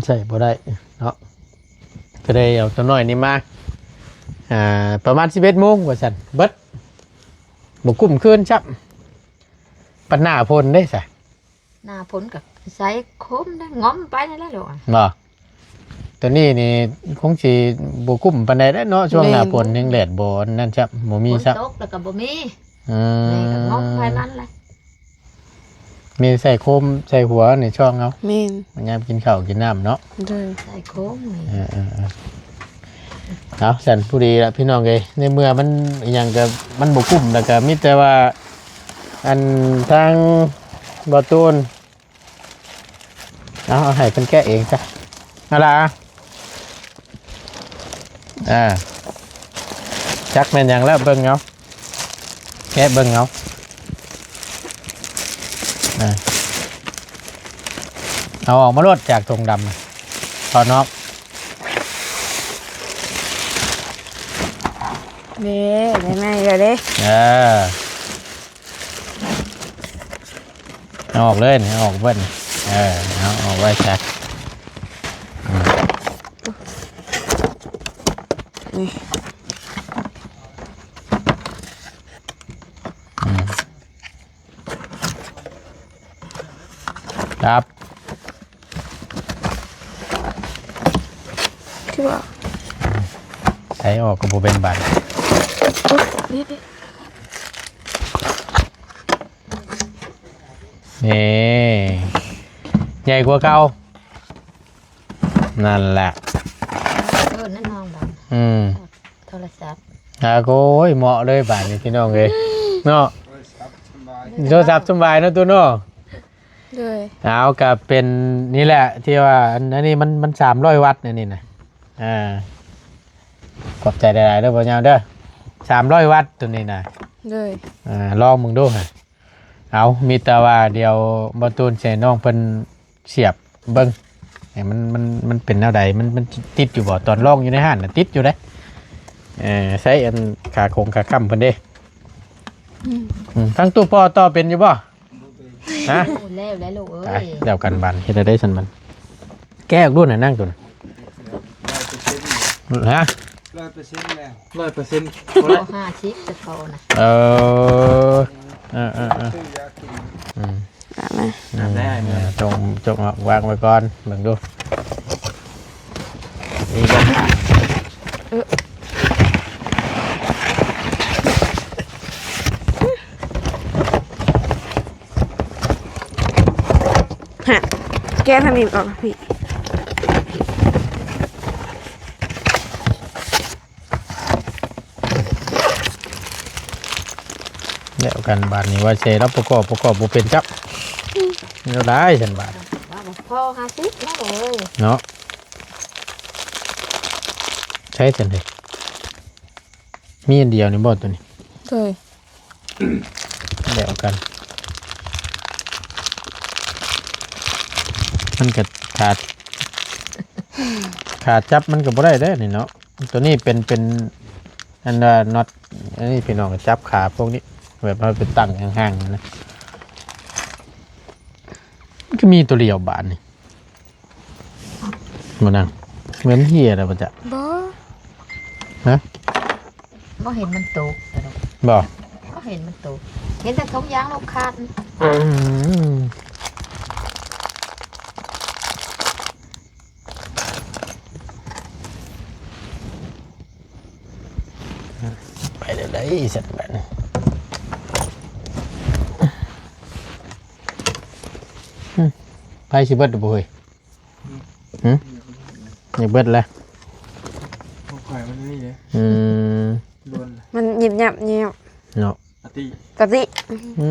ໃຊ້ບໍ່ໄດ້ເນາະ ກໍໄດ້ເອົາໂຕນ້ອຍນີ້ມາ ອ່າ ປະມານສິບເອັດໂມງວ່າຊັ້ນ ເບິດ ບໍ່ກຸ້ມຄືນຊ້ຳ. ບັດໜ້າຝົນເດ້ຊະ? ໜ້າຝົນກໍໃສ່ໂຄມໄດ້ ງອມໄປນັ້ນແຫຼະລູກ. ບໍ່? ໂຕນີ້ນີ້ຄົງຊິບໍ່ກຸ້ມປານໃດແຫຼະເນາະ ຊ່ວງໜ້າຝົນ ແມ່ນ ແຮງແດດບໍ່ອັນນັ້ນຊ້ຳ ບໍ່ມີຊ້ຳ ຝົນຕົກແລ້ວກໍບໍ່ມີ. ອືມ ແມ່ກໍງົມໄປນັ້ນແຫຼະ ມີໃສ່ໂຄມໃສ່ຫົວໃນຊ່ອງເຮົາ. ແມ່ນ ຍາມກິນເຂົ້າກິນນ້ຳເນາະ. ໂດຍ ໃສ່ໂຄມນີ້. ເອີໆໆ ເອົາ ຊັ້ນຜູ້ດີລະພີ່ນ້ອງເອີຍ ໃນເມື່ອມັນອີຫຍັງກໍມັນບໍ່ກຸ້ມ ແລ້ວກໍມີແຕ່ວ່າ ອັນທາງບໍ່ຕູນ ເອົາ ເອົາໃຫ້ເພິ່ນແກະເອງຊະ ເອົາລະ ອ່າ ຈັກແມ່ນຫຍັງແລ້ວ ເບິ່ງເອົາ ແກະເບິ່ງເອົາ ອ່າ ເອົາອອກມາໂລດຈາກຖົງດຳ ຖອດອອກ ເດ້ ໄດ້ໃໝ່ແລ້ວເດ້ ເອີ. ເອົາອອກເລີຍນີ້ ເອົາອອກເບິດນີ້ ເອີ ເອົາອອກໄວ້ຊະ ອືມ ນີ້ ອືມ ຄັບ ຄືວ່າ ໃສ່ອອກກໍບໍ່ເປັນບາດ ໂອ້ຍ ນີ້ ນີ້ ໃຫຍ່ກວ່າເກົ່າ ນັ້ນແຫຼະ ເອີ ນັ້ນນ້ອງບາດ ອືມ ໂທລະສັບ ອາ ໂອ້ຍ ເໝາະເລີຍບາດນີ້ພີ່ນ້ອງເອີຍ ເນາະ ໂທລະສັບສະບາຍເນາະ ຕູ້ເນາະ ໂດຍ ເອົາ ກະເປັນນີ້ແຫຼະ ທີ່ວ່າ ອັນ ອັນນີ້ມັນ ມັນສາມຮ້ອຍວັດ ອັນນີ້ນະ ອ່າ ຂອບໃຈຫຼາຍໆເດີ ບໍ່ຍາວເດີ ສາມຮ້ອຍວັດ ໂຕນີ້ນະ ໂດຍ ອ່າ ລອງເບິ່ງດູຫະ ເອົາ ມີແຕ່ວ່າດຽວບໍ່ຕູນຊິໃຫ້ນ້ອງເພິ່ນສຽບເບິ່ງ ໃຫ້ມັນ ມັນ ມັນເປັນແນວໃດ ມັນ ມັນຕິດຢູ່ບໍ່ ຕອນລອງຢູ່ໃນຮ້ານນະ ຕິດຢູ່ເດ້ ເອີ ໃຊ້ອັນຂາຄົງຂາຄ້ຳເພິ່ນເດ້. ອືມ ອືມ ທາງຕູ້ປໍຕໍ່ເປັນຢູ່ບໍ່? ຮະ? ໂອ້ ແລ້ວແຫຼະລູກເອີຍ ຕາຍ ແລ້ວກັນບາດ ເຮັດແນວໃດຊັ້ນມັນ? ແກະອອກດູນະ ນັ່ງໂຕນະ. ຮ້ອຍເປີເຊັນ ຮະ? ຮ້ອຍເປີເຊັນແລ້ວ ຮ້ອຍເປີເຊັນ ບໍ່ໄດ້ ເອົາຫ້າສິບແຕ່ເຂົານະ. ເອີ ເອີໆໆ ຊື້ຢາກິນ ອືມ ອາບແລ້ວ ອືມ ຈົງ ຈົງເອົາວາງໄວ້ກ່ອນ ເບິ່ງດູ ມີບໍ່? ເອີ ຮະ ແກະທາງນີ້ອອກ ພີ່. ແລ້ວກັນບາດນີ້ ວ່າເຊລາວປະກອບ ປະກອບບໍ່ເປັນຈັກ ແນວໃດຊັ້ນບາດ ວ່າບໍ່ພໍຫ້າສິບແລ້ວເອີຍ ເນາະ. ໃຊ້ຊັ້ນເດ ມີອັນດຽວນີ້ບໍ່ໂຕນີ້? ໂດຍ ແລ້ວກັນ ມັນກະຂາດ ຂາດຈັບມັນກະບໍ່ໄດ້ເດ້ນີ້ເນາະ. ໂຕນີ້ເປັນ ເປັນອັນວ່ານັອດ ອັນນີ້ພີ່ນ້ອງ ຈັບຂາພວກນີ້ ແບບວ່າໄປຕັ້ງຫ່າງໆ ນະ ຄືມີໂຕດຽວບາດນີ້ ບໍ່ນາງ ແມ່ນເຫຍແລ້ວບໍ່ຈະ? ບໍ່ ຮະ? ບໍ່ເຫັນມັນຕົກ ບໍ່ ບໍ່ເຫັນມັນຕົກ ເຫັນແຕ່ຖົງຢາງລູກຂາດ. ອືມ ໄປແລ້ວໄດ໋ສັດບາດນີ້ ອືມ ໄປຊິເບິດບໍ່ເຮີ້ຍ? ຫຶ ຢາກເບິດແລ້ວ ຂອງຂ້ອຍມັນນີ້ເດ້ ອືມ ໂດນ ມັນຫຍິບຫຍັບແຍວ ເນາະ. ປະຕິ ປະຕິ ອື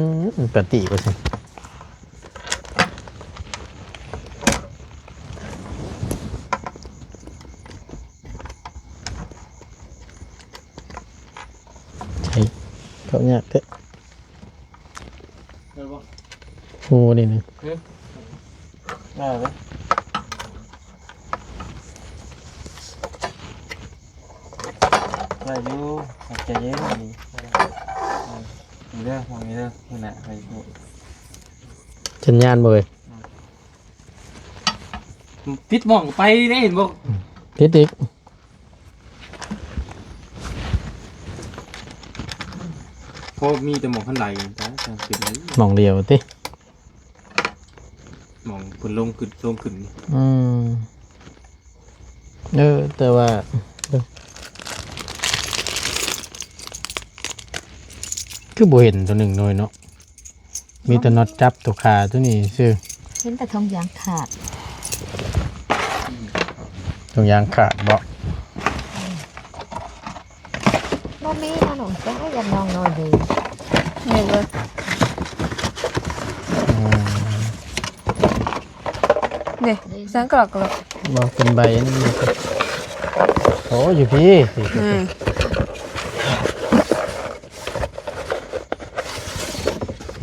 ມ ປະຕິວ່າຊັ້ນ ໃສ່ເຂົ້າຍາກແທ້ ໄດ້ບໍ່? ໂອ້ ນີ້ນະ ຫຶ ໄດ້ບໍ່? ໄດ້ຢູ່ ໃຈເຢັນນີ້ ນີ້ເດີ ມອງນີ້ເດີ ນີ້ນະ ໃຫ້ ສັນຍານບໍ່ເອີຍ? ອືມ ຜິດໝ່ອງໄປເດ້ ເຫັນບໍ່? ຜິດອີກ ພໍມີແຕ່ໝ່ອງຄັນໄດ ຕາຍ ເປັນໄດ ໝ່ອງດຽວຕິ. ໝ່ອງເພິ່ນລົງຂຶ້ນ ລົງຂຶ້ນນີ້ ອືມ ເອີ ແຕ່ວ່າ ຄືບໍ່ເຫັນໂຕໜຶ່ງໜ່ອຍເນາະ ມີແຕ່ນັອດຈັບໂຕຂາໂຕນີ້ຊື່ ເຫັນແຕ່ຖົງຢາງຂາດ ຖົງຢາງຂາດເບາະ? ບໍ່ມີນະນ້ອງ ຈັກວ່າຢາກນ້ອງນ້ອຍເດ້ ນີ້ເບິ່ງ ອືມ ນີ້ ສັງກະລັກກະລັກ ບໍ່ເປັນໃບອັນນີ້ ໂອ້ ຢູ່ພີ້ ອືມ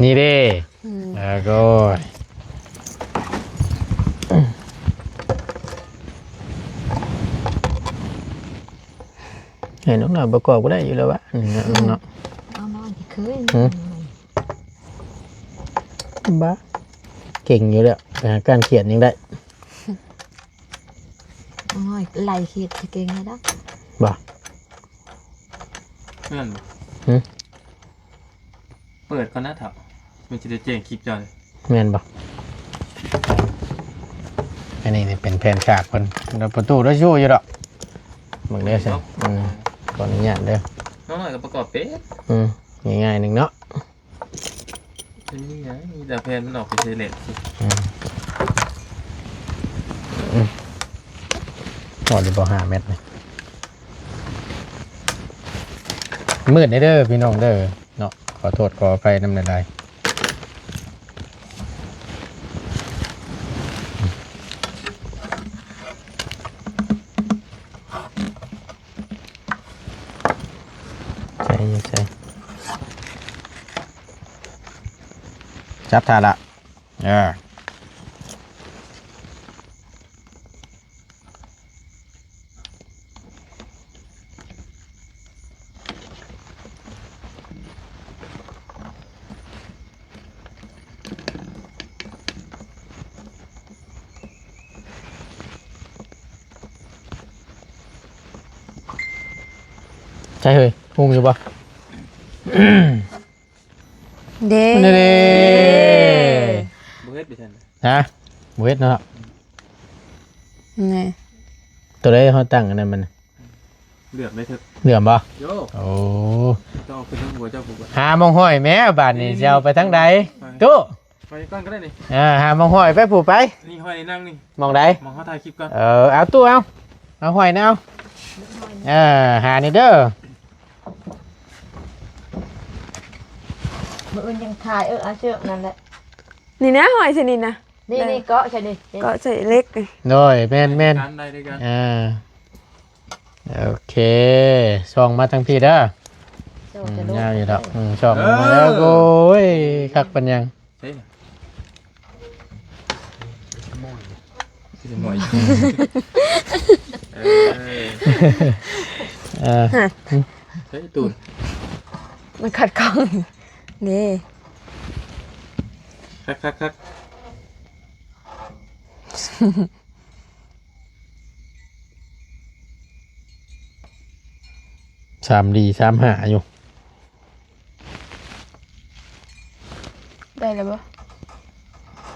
ນີ້ເດ້. ອືມ ອາ ໂອ້ຍ ໃຫ້ນ້ອງໜ້ອຍປະກອບກໍໄດ້ຢູ່ແລ້ວວະ ນີ້ເນາະ ອືມ ນ້ອງເນາະ ເອົານ້ອຍທີ່ເຄີຍ ຫຶ ບ້າ ເກັ່ງຢູ່ແລ້ວ ໄປຫາການຂຽນຍັງໄດ້ ໂອ້ຍ ໄລ່ຂຽນເກັ່ງແທ້ດອກ ບໍ່ ແມ່ນບໍ່ ຫຶ? ເປີດກ່ອນນະເຖົ້າ ມັນຊິໄດ້ແຈ້ງຄລິບເຈົ້າ ແມ່ນບໍ່? ອັນນີ້ນີ້ເປັນແຜ່ນສາກເພິ່ນ ແລ້ວປະຕູໄດ້ຊູ້ຢູ່ດອກ ເບິ່ງເດີຊັ້ນ ເນາະ ອືມ ຂໍອະນຸຍາດເດີ ນ້ອງນ້ອຍກໍປະກອບເປັນ ອືມ ງ່າຍໆໜຶ່ງເນາະ ເປັນນີ້ຫຍັງ ມີແຕ່ແຜ່ນມັນອອກໄປໃສ່ເນັດ ອືມ ອືມ ພໍດຢູ່ບໍ່ ຫ້າແມັດນີ້ ມືດແດ່ເດີພີ່ນ້ອງເດີເນາະ ຂໍໂທດຂໍອະໄພນຳຫຼາຍໆ ໃສ່ ໃສ່ ຈັບທ່າລະ ເອີ. ໃຊ່ເຮີ້ຍ ຮຸ່ງຢູ່ບໍ່? ເດ້ ນີ້ເດ້ ບໍ່ເຮັດໄປຊັ້ນ ຮະ? ບໍ່ເຮັດເນາະ ນີ້ ໂຕໃດເຮົາຕັ້ງອັນນັ້ນມັນ ເຫຼືອມໄດ້ເຖິກ ເຫຼືອມບໍ່? ໂຍ ໂອ້ ເຈົ້າເອົາຂຶ້ນທາງຫົວເຈົ້າພຸ້ນ ຫາໝ່ອງຫ້ອຍແມ້ບາດນີ້ ນີ້ ຊິເອົາໄປທາງໃດ? ໄປ ຕູ້ ໄປກ່ອນກໍໄດ້ນີ້ ອ່າ ຫາໝ່ອງຫ້ອຍໄປ ຜູ້ໄປ ນີ້ຫ້ອຍນີ້ນັ່ງນີ້ ໝ່ອງໃດ? ໝ່ອງເຮົາຖ່າຍຄລິບກ່ອນ ເອີ ເອົາຕູ້ ເອົາ ເອົາຫ້ອຍນະ ເອົາ ເອີ ຫານີ້ເດີ ມື້ອື່ນຍັງຖ່າຍ ເອີ ເອົາເຊືອກນັ້ນແຫຼະ ນີ້ນະ ຫ້ອຍໃສ່ນີ້ນະ ນີ້ ນີ້ ເກາະໃສ່ນີ້ ນີ້ ເກາະໃສ່ເຫຼັກນີ້ ໂດຍ ແມ່ນໆ ການໄດ້ດ້ວຍກັນ ອ່າ ໂອເຄ ສ່ອງມາທາງພີ້ເດີ ສ່ອງ ອືມ ຈະລົງ ງາມຢູ່ດອກ ອືມ ສ່ອງ ເອີ ມາແລ້ວ ໂອ້ຍ ຄັກປານຫຍັງ ເອີ ຊິໝອຍ ເອີ ເອີ ຮະ ເອີ ຕູນ ມັນຂັດຂ້ອງ ນີ້ ຄັກໆໆ ສາມດີ ສາມຫ້າຢູ່ ໄດ້ແລ້ວບໍ່?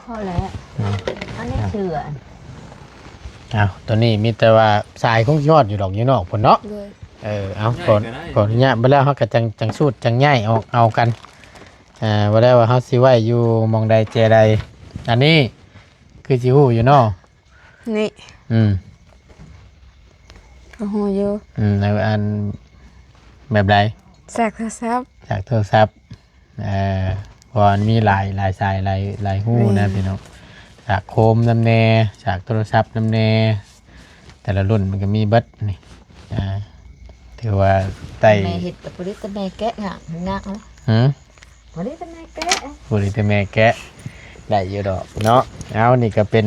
ພໍແລ້ວ ເນາະ ອັນນີ້ເຊື່ອ ອ້າວ ຕອນນີ້ມີແຕ່ວ່າສາຍຄົງຊິຮອດຢູ່ດອກ ຢູ່ນອກພຸ້ນເນາະ ໂດຍ ເອີ ເອົາ ຂໍ ຂໍອະນຸຍາດ ບັດແລ້ວເຮົາກໍຈັ່ງ ຈັ່ງສູດ ຈັ່ງຍ້າຍອອກເອົາກັນ ອ່າ ບໍ່ໄດ້ວ່າເຮົາຊິໄວ້ຢູ່ໝ່ອງໃດແຈໃດ ອັນນີ້ຄືຊິຮູ້ຢູ່ເນາະ ນີ້ ອືມ ກໍຮູ້ຢູ່ ອືມ ໃນອັນ ແບບໃດ? ສາກໂທລະສັບ ສາກໂທລະສັບ ເອີ ເພາະວ່າມັນມີຫຼາຍ ຫຼາຍສາຍ ຫຼາຍ ຫຼາຍຮູ ແມ່ນ ນະພີ່ນ້ອງ ສາກໂຄມນຳແດ່ ສາກໂທລະສັບນຳແດ່ ແຕ່ລະລຸ້ນມັນກໍມີເບິດນີ້ ອ່າ ຖືວ່າໄດ້ ແມ່ເຮັດກໍບໍ່ໄດ້ ແຕ່ແມ່ແກະຫຍັງໜັກເນາະ ຫື? ບໍ່ໄດ້ແຕ່ແມ່ແກະ ບໍ່ໄດ້ແຕ່ແມ່ແກະ ໄດ້ຢູ່ດອກເນາະ ເອົາ ນີ້ກໍເປັນ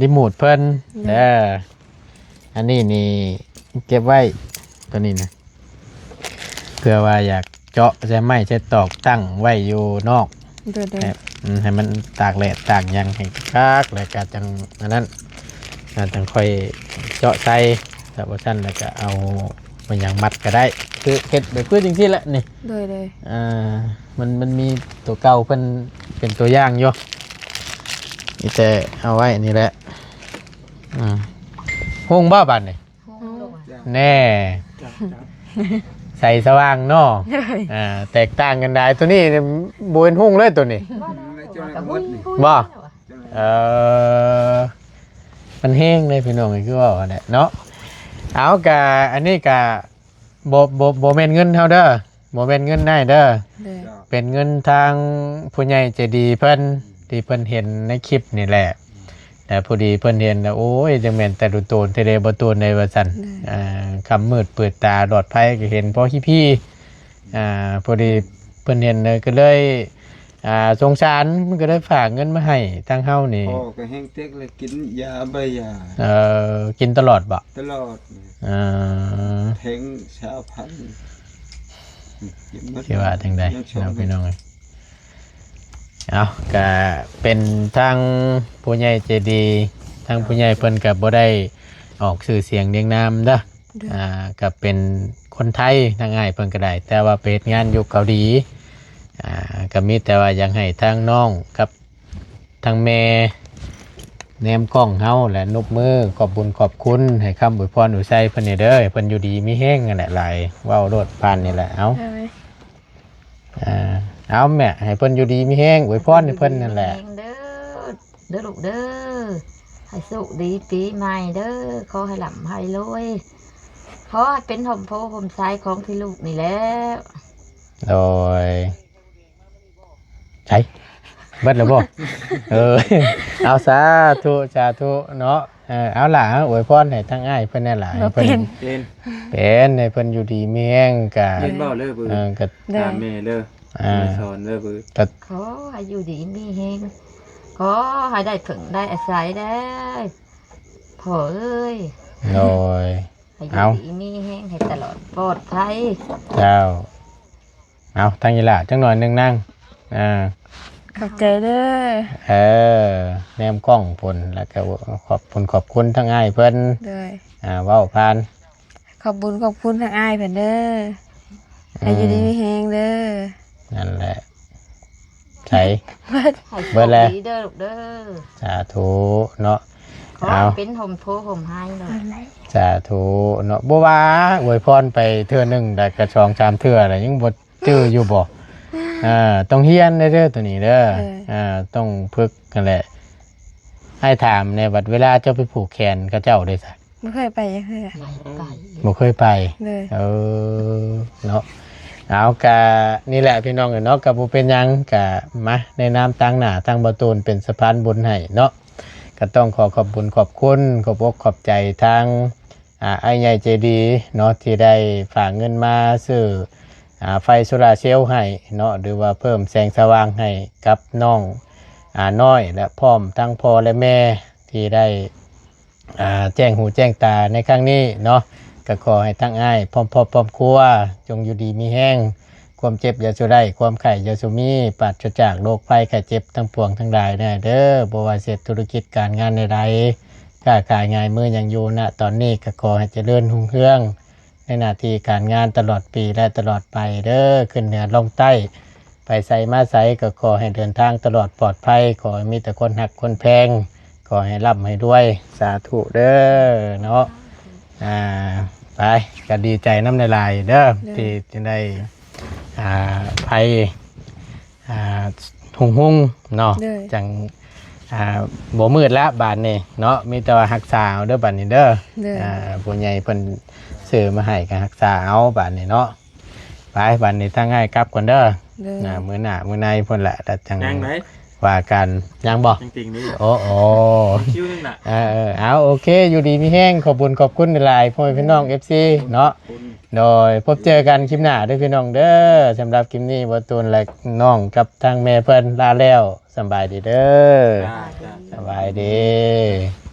ຣີໂມດເພິ່ນ ເດີ ອັນນີ້ນີ້ເກັບໄວ້ ຕົວນີ້ນະ ເພື່ອວ່າຢາກເຈາະໃສ່ໄມ້ໃສ່ຕອກຕັ້ງໄວ້ຢູ່ນອກ ໂດຍໆ ໃຫ້ ອືມ ໃຫ້ມັນຕາກແດດຕາກຫຍັງໃຫ້ຄັກ ແລ້ວກໍຈັ່ງອັນນັ້ນ ອ່າ ຈັ່ງຄ່ອຍເຈາະໃສ່ ຖ້າບໍ່ຊັ້ນແລ້ວກໍເອົາ ເອົາຫຍັງມັດກໍໄດ້ ຄືເຮັດແບບຄືຈັ່ງຊີ້ແຫຼະນີ້ ໂດຍໆ ອ່າ ມັນ ມັນມີຕົວເກົ່າເພິ່ນເປັນຕົວຢ່າງຢູ່ ມີແຕ່ເອົາໄວ້ນີ້ແຫຼະ ອືມ ຮຸ່ງບໍ່ບາດນີ້? ແນ່ ໃສສະຫວ່າງເນາະ ໂດຍ ອ່າ ແຕກຕ່າງກັນໄດ໋ ຕົວນີ້ບໍ່ເຫັນຮຸ່ງເລີຍ ຕົວນີ້ ບໍ່ ເອີ ມັນແຮງເດ້ພີ່ນ້ອງ ຄືເວົ້າຫັ້ນແຫຼະເນາະ ເອົາ ກະ ອັນນີ້ກະ ບໍ່ ບໍ່ ບໍ່ແມ່ນເງິນເຮົາເດີ ບໍ່ແມ່ນເງິນອ້າຍເດີ ໂດຍ ເປັນເງິນທາງຜູ້ໃຫຍ່ໃຈດີເພິ່ນ ທີ່ເພິ່ນເຫັນໃນຄລິບນີ້ແຫຼະ ແລ້ວພໍດີເພິ່ນເຫັນແລ້ວ ໂອ້ຍ ຈັ່ງແມ່ນແຕ່ລຸນໂຕນແທ້ເດ ບໍ່ໂຕນໃດວ່າຊັ້ນ ໂດຍ ອ່າ ຄ່ຳມືດເປີດຕາຫຼອດໄຟກໍເຫັນພໍຮີພີ ອ່າ ພໍດີເພິ່ນເຫັນແລ້ວກໍເລີຍ ອ່າ ສົງສານ ມັນກໍໄດ້ຝາກເງິນມາໃຫ້ທາງເຮົານີ້ ພໍ່ກໍແຮງເຕັກແລ້ວ ກິນຢາໃບຢາ ເອີ ກິນຕະຫຼອດບໍ່? ຕະຫຼອດ ເອີ ແທງຊາວພັນ ຊິວ່າຈັ່ງໃດເນາະພີ່ນ້ອງເອີຍ ເອົາ ກະເປັນທາງຜູ້ໃຫຍ່ໃຈດີ ທາງຜູ້ໃຫຍ່ເພິ່ນກະບໍ່ໄດ້ອອກຊື່ສຽງລຽງນາມເດີ ໂດຍ ອ່າ ກະເປັນຄົນໄທ ທາງອ້າຍເພິ່ນກໍໄດ້ ແຕ່ວ່າໄປເຮັດງານຢູ່ເກົາຫຼີ ອ່າ ກໍມີແຕ່ວ່າຢາກໃຫ້ທາງນ້ອງກັບທາງແມ່ແນມກ້ອງເຮົາ ແລະ ນົບມືຂອບບຸນຂອບຄຸນ ໃຫ້ຄຳອວຍພອນອວຍໄຊເພິ່ນແດ່ເດີ ໃຫ້ເພິ່ນຢູ່ດີມີແຮງຫັ້ນແຫຼະ ຫຼາຍ ເວົ້າໂລດ ຜ່ານນີ້ແຫຼະ ເອົາ ໂດຍ ອ່າ ເອົາແມ່ ໃຫ້ເພິ່ນຢູ່ດີມີແຮງ ອວຍພອນໃຫ້ເພິ່ນນັ້ນແຫຼະ ຢູ່ດີມີແຮງເດີ ເດີລູກເດີ ໃຫ້ໂຊກດີປີໃໝ່ເດີ ຂໍໃຫ້ລ່ຳໃຫ້ລວຍ ຂໍໃຫ້ເປັນຮົ່ມໂພຮົ່ມໄຊຂອງພີ່ລູກນີ້ແຫຼະ ໂດຍ ໃສ ເບິດແລ້ວບໍ່? ເອີ ເອົາ ສາທຸ ສາທຸເນາະ ເອີ ເອົາຫຼ້າ ອວຍພອນໃຫ້ທາງອ້າຍເພິ່ນແດ່ຫຼະ ໃຫ້ເພິ່ນ ເປັນ ເປັນ ເປັນ ໃຫ້ເພິ່ນຢູ່ດີມີແຮງ ກະ ເພິ່ນເວົ້າເລີຍ ເອີ ກະ ຖາມແມ່ເດີ ອ່າ ແມ່ສອນເດີ ກໍ ຂໍໃຫ້ຢູ່ດີມີແຮງ ຂໍໃຫ້ໄດ້ເພິ່ງໄດ້ອາໄສເດີ ພໍ່ເອີຍ ໂດຍ ໃຫ້ຢູ່ ເອົາ ດີມີແຮງ ໃຫ້ຕະຫຼອດປອດໄພ ເຈົ້າ ເອົາ ທາງອີ່ຫຼ້າຈັກໜ້ອຍໜຶ່ງນາງ ອ່າ ຂອບໃຈເດີ ເອີ ແນມກ້ອງພຸ້ນ ແລ້ວກໍຂອບຄຸນ ຂອບຄຸນທາງອ້າຍເພິ່ນ ໂດຍ ອ່າ ເວົ້າຜ່ານ ຂອບບຸນຂອບຄຸນທາງອ້າຍເພິ່ນເດີ ໃຫ້ຢູ່ດີ ອືມ ມີແຮງເດີ. ນັ້ນແຫຼະ ໃສ ໃຫ້ໂຊກດີເດີລູກເດີ. ສາທຸເນາະ. ຂໍ ເອົາ ເປັນຮົ່ມໂພຮົ່ມໄຮເນາະ. ສາທຸເນາະ. ບໍ່ວ່າອວຍພອນໄປເທື່ອໜຶ່ງ ແລ້ວກໍສອງສາມເທື່ອ ແລ້ວຍັງບໍ່ຈື່ຢູ່ບໍ່? ອ່າ ຕ້ອງຮຽນເດີ ໂຕນີ້ເດີ. ເອີ ອ່າ ຕ້ອງຝຶກຫັ້ນແຫຼະ. ອ້າຍຖາມແດ່ ບັດເວລາເຈົ້າໄປຜູກແຂນເຂົາເຈົ້າເດ້ຊະ? ບໍ່ເຄີຍໄປຈັກເທື່ອ. ບໍ່ເຄີຍໄປ. ເອີ ເນາະ. ເອົາ ກະນີ້ແຫຼະພີ່ນ້ອງເອີຍເນາະ, ກະບໍ່ເປັນຫຍັງ, ກະມາໃນນາມຕາງໜ້າທາງບ່າວຕູນເປັນສະພານບຸນໃຫ້ເນາະ. ກະຕ້ອງຂໍຂອບບຸນຂອບຄຸນ ຂອບອົກຂອບໃຈທາງ ອ່າ ອ້າຍໃຫຍ່ໃຈດີເນາະ ທີ່ໄດ້ຝາກເງິນມາຊື້ ອ່າ ໄຟໂຊລາເຊວໃຫ້ເນາະ ຫຼືວ່າເພີ່ມແສງສະຫວ່າງໃຫ້ກັບນ້ອງ ອ່າ ນ້ອຍ ແລະ ພ້ອມທັງພໍ່ ແລະ ແມ່ ທີ່ໄດ້ ອ່າ ແຈ້ງຫູແຈ້ງຕາໃນຄັ້ງນີ້ເນາະ. ກໍຂໍໃຫ້ທັງອ້າຍພ້ອມຄອບພ້ອມຄົວ ຈົ່ງຢູ່ດີມີແຮງ, ຄວາມເຈັບຢ່າສູ່ໄດ້ ຄວາມໄຂ້ຢ່າສູ່ມີ, ປາສຈາກໂລກໄພໄຂ້ເຈັບທັງປວງທັງຫຼາຍແດ່ເດີ. ບໍ່ວ່າເຮັດທຸລະກິດການງານໃດໆ ຄ້າຂາຍງ່າຍມືຫຍັງຢູ່ນະຕອນນີ້ ກໍຂໍໃຫ້ຈະເລີນຮຸ່ງເຮືອງໃນໜ້າທີ່ການງານຕະຫຼອດປີ ແລະ ຕະຫຼອດໄປເດີ. ຂຶ້ນເໜືອລົງໃຕ້ ໄປໃສມາໃສກໍຂໍໃຫ້ເດີນທາງຕະຫຼອດປອດໄພ, ຂໍໃຫ້ມີແຕ່ຄົນຮັກຄົນແພງ, ຂໍໃຫ້ລ່ຳໃຫ້ລວຍ, ສາທຸເດີເນາະ. ອ່າ ໄປ ກໍດີໃຈນຳຫຼາຍໆເດີ ໂດຍ ທີ່ຈະໄດ້ ອ່າ ໄພ ອ່າ ຮຸ່ງໆເນາະ ໂດຍ ຈັ່ງ ອ່າ ບໍ່ມືດລະບາດນີ້ເນາະ. ມີແຕ່ວ່າຮັກສາເອົາເດີບາດນີ້ເດີ ໂດຍ ອ່າ ຜູ້ໃຫຍ່ເພິ່ນຊື້ມາໃຫ້ກໍຮັກສາເອົາບາດນີ້ເນາະ. ໄປ ບັດນີ້ທາງອ້າຍກັບກ່ອນເດີ. ໂດຍ ນະ ມື້ໜ້າມື້ໃນພຸ້ນແຫຼະ ແລ້ວຈັ່ງ ຍັງໃດ ວ່າກັນ. ຍັງບໍ່? ຍັງຕິ່ງນີ້. ໂອ້ ໂອ້ ຄິວໜຶ່ງນະ. ເອີ ເອີ ເອົາ ໂອເຄ ຢູ່ດີມີແຮງ. ຂອບຄຸນ ຂອບຄຸນຫຼາຍໆ ພໍ່ແມ່ພີ່ນ້ອງ ເອັຟຊີ ເນາະ. ໂດຍ ພົບເຈີກັນຄລິບໜ້າເດີພີ່ນ້ອງເດີ. ສຳລັບຄລິບນີ້ ບ່າວຕູນ ແລະ ນ້ອງກັບທາງແມ່ເພິ່ນລາແລ້ວ. ສຳບາຍດີເດີ. ຈ້າ ຈ້າ ສະບາຍດີ.